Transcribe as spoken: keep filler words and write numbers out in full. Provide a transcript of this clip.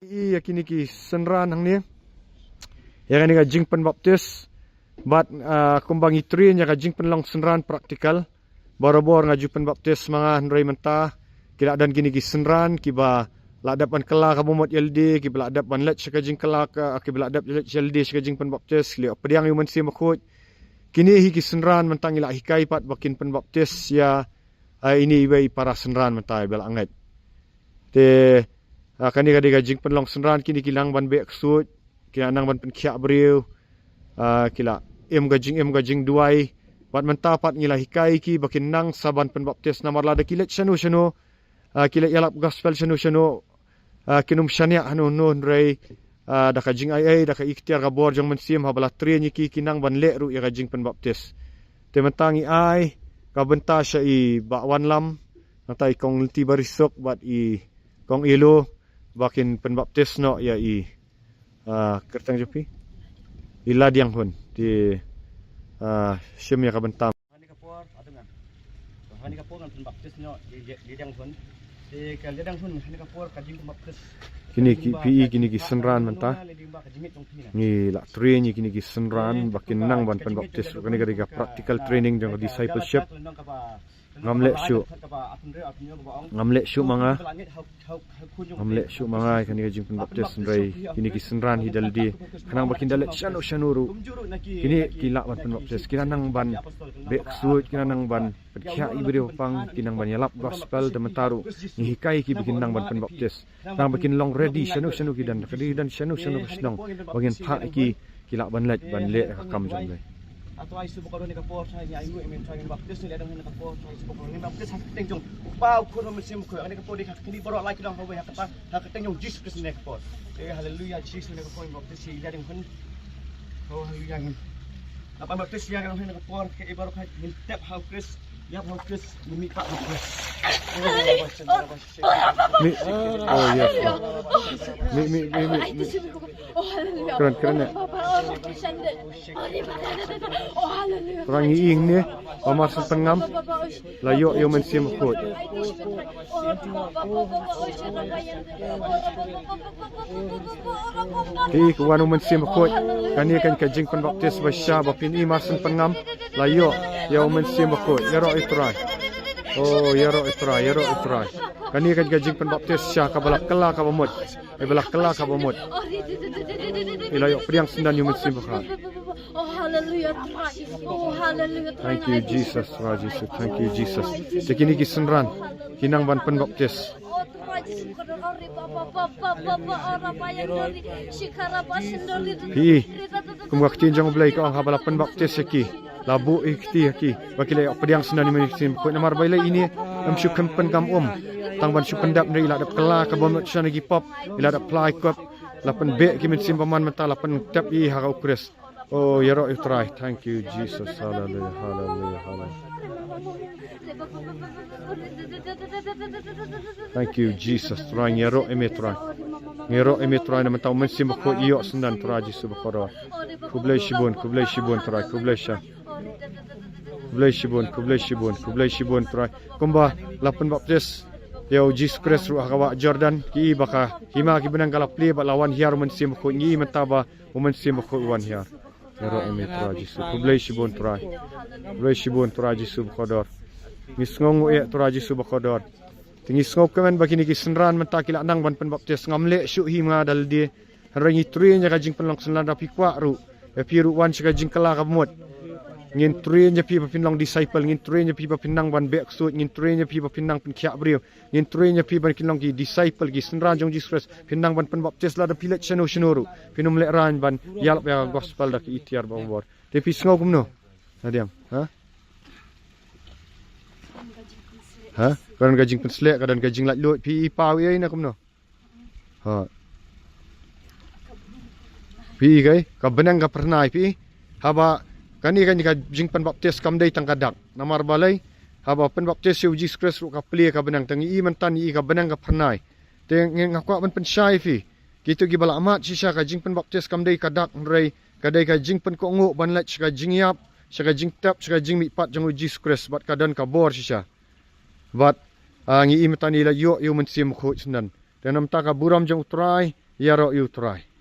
Ïa kine ki synran hangne, ïa kane ka jingpynbaptis. Bad, ah, kumba ngi train ïa ka jingpynlong synran practical, barabor nga ju pynbaptis ma nga, hynrei mynta ki la don kine ki synran kiba la dep ban kylla kaba mut ïalade, kiba la dep ban leit sha ka jingkylla ka, kiba la dep leit ïalade sha ka jingpynbaptis, ki la ïoh pdiang ïa u Mynsiem Bakhuid. Kine hi ki synran mynta ngi la hikai pat ba kin pynbaptis ïa, ah, ine iwei i para synran mynta iba la ngeit. Te, ah, kane ka dei ka jingpynlong synran, kine ki nang ban beh ksuid, ki nang ban pynkhiah briew, ah, ki la im ka jingim ka jingduwai. Bad mynta pat ngi la hikai ki ba kin nang sa ban pynbaptis namar lada ki leit shano shano, ah, ki leit ïalap gospel shano shano, ah, kin ym shaniah hano hano, hynrei, ah, da ka jingai ei, da ka ikhtiar ka bor jong Mynsiem, haba la train ïa ki, ki nang ban leh ruh ïa ka jingpynbaptis. Te mynta ngi ai ka bynta sha i Bah Wanlam, nangta i Kong Lynti Barisuk bad i Kong Elo ba kin pynbaptis noh ïa i, ah, kyrteng jong phi, i Ladiang Hun. Te, ah, shim ïa ka bynta. Hane ka por, atungan. Hane ka por ngan pynbaptis noh i Ladiang Hun. Te ka Ladiang Hun, hane ka por ka jingpynbaptis. Kine ki, phi i kine ki synran mynta. Ngi la train ïa kine ki synran ba kin nang ban pynbaptis. Kane ka dei ka practical training jong ka discipleship. Ngam leh shuh. Ngam leh shuh ma nga. Ngam leh shuh ma nga ïa kane ka jingpynbaptis, hynrei kine ki synran hi da lade, khnang ba kin da leit shano shano ruh, kine ki lah ban pynbaptis, ki la nang ban beh ksuid, ki la nang ban pynkhiah i briew pang, ki nang ban ïalap gospel. Te mynta ruh ngi hikai ki ba kin nang ban pynbaptis, khnang ba kin long ready shano shano ki don, ka dei don shano shano ka shnong, ba ngin phah ïa ki, ki lah ban leit ban leh ka kam jong U Blei. Ato ai subok ro ne ka por, ai ai ngu emen, ai baptis ne dang ne ka por, ai subok ro ne baptis ha ka kyrteng jong U Kpa, U Khun, U Mynsiem Bakhuid. Ne ka por dei ha kini baroh lai ki dang ha wei ha kata, ha ka kyrteng jong Jisu Khrist ne ka por. Eh, haleluya, Jisu ne ka por baptis ïa dang hun. Oh, haleluya. Napa baptis ïa dang ne ka por, ke i baroh ka, ngin tep ha U Khrist, ïap ha U Khrist, ngin mih pat ha U Khrist. Oh, oh, yes. Mi, mi, mi, mi, mi. Kren, kren, eh. Trai ngi ïing ne, ba mar syn pynngam, la ïoh ïa U Mynsiem Bakhuid. Te ka wan U Mynsiem Bakhuid, kane kan ka jingpynbaptis ba shisha ba phin i mar syn pynngam, la ïoh ïa U Mynsiem Bakhuid, ïaroh ïa U Trai. Oh, ïaroh ïa U Trai, ïaroh ïa U Trai. Kane kan ka jingpynbaptis shisha kaba la kylla kaba mut. Kaba la kylla kaba mut. I la ïoh pdiang syndon ïa U Mynsiem Bakhuid. Oh, haleluya, Trai. Oh, haleluya, Trai. Thank you, Jesus, Trai Jisu. Thank you, Jesus. Te kine ki synran ki nang ban pynbaptis. Phi, kum ka ktien jong U Blei ka ong haba la pynbaptis ïa ki, la buh ïa ki kti ïa ki, ba ki la ïoh pdiang syndon ïa U Mynsiem Bakhuid. Namar ba ïa ine, ym shu kynpynkam um. Tang ban shu pyndap ne i la dep kylla kaba mut sha ki pop, i la dep phla ïa ki pop, la pynbeh ki mynsiem bymman mynta la pyntep ïa i ha ka U Khrist. Oh, ïaroh ïa U Trai. Thank you, Jesus. Hallelujah, hallelujah, hallelujah. Thank you, Jesus. Trai, ngi ïaroh ïa me, Trai. Ngi ïaroh ïa me, Trai, na mynta U Mynsiem Bakhuid ïoh syndon, Trai Jisu bakordor. Khublei shibun, khublei shibun, Trai, khublei shibun. Khublei shibun, khublei shibun, khublei shibun, Trai. Kumba la pynbaptis ïa U Jisu Khrist ruh ha ka wah Jordan, ki i ba ka hima ki bneng ka la plie bad la wan hiar U Mynsiem Bakhuid, ngi i mynta ba U Mynsiem Bakhuid u wan hiar. Ïaroh ïa me, Trai Jisu. Khublei shibun, Trai. Khublei shibun, Trai Jisu bakordor. Ngi sngewnguh ïa, Trai Jisu bakordor. Te ngi sngewkmen ba kine ki synran mynta ki la nang ban pynbaptis. Ngam leh shuh hi ma nga da lade. Hynrei ngi train ïa ka jingpynlong synran, da phi kwah ruh, ïa phi ruh wan sha ka jingkylla kaba mut. Ngin train ïa phi ba phin long disciple, ngin train ïa phi ba phin nang ban beh ksuid, ngin train ïa phi ba phin nang pynkhiah briew. Ngin train ïa phi ban kin long ki disciple, ki synran jong Jisu Khrist. Phin nang ban pynbaptis lada phi leit shano shano ruh. Phin ym lehraiñ ban ïalap ïa ka gospel da ki itiar ba bor. Te phi sngew kumno? Nadiang, ha? Ha? Ka don ka jingpynsleh, ka don ka jinglaitluid, phi i paw ïa ine kumno? Ha. Phi i kai, ka bneng ka phyrnai phi i. Haba kane ka jingpynbaptis kam dei tang ka dak. Namar balei? Haba pynbaptis ïa U Jisu Khrist ruh ka plie ka bneng, te ngi i mynta ngi i ka bneng ka phyrnai. Te ngi, nga kwah ban pynshai phi. Kito kiba la mad shisha, ka jingpynbaptis kam dei ka dak, hynrei ka dei ka jingpynkohnguh ban leit sha ka jingïap, sha ka jingtep, sha ka jingmihpat jong U Jisu Khrist, bad ka don ka bor shisha. Bad, ah, ngi i mynta ngi la ïoh ïa U Mynsiem Bakhuid syndon. Te namar ka burom jong U Trai, Ïaroh ïa U Trai.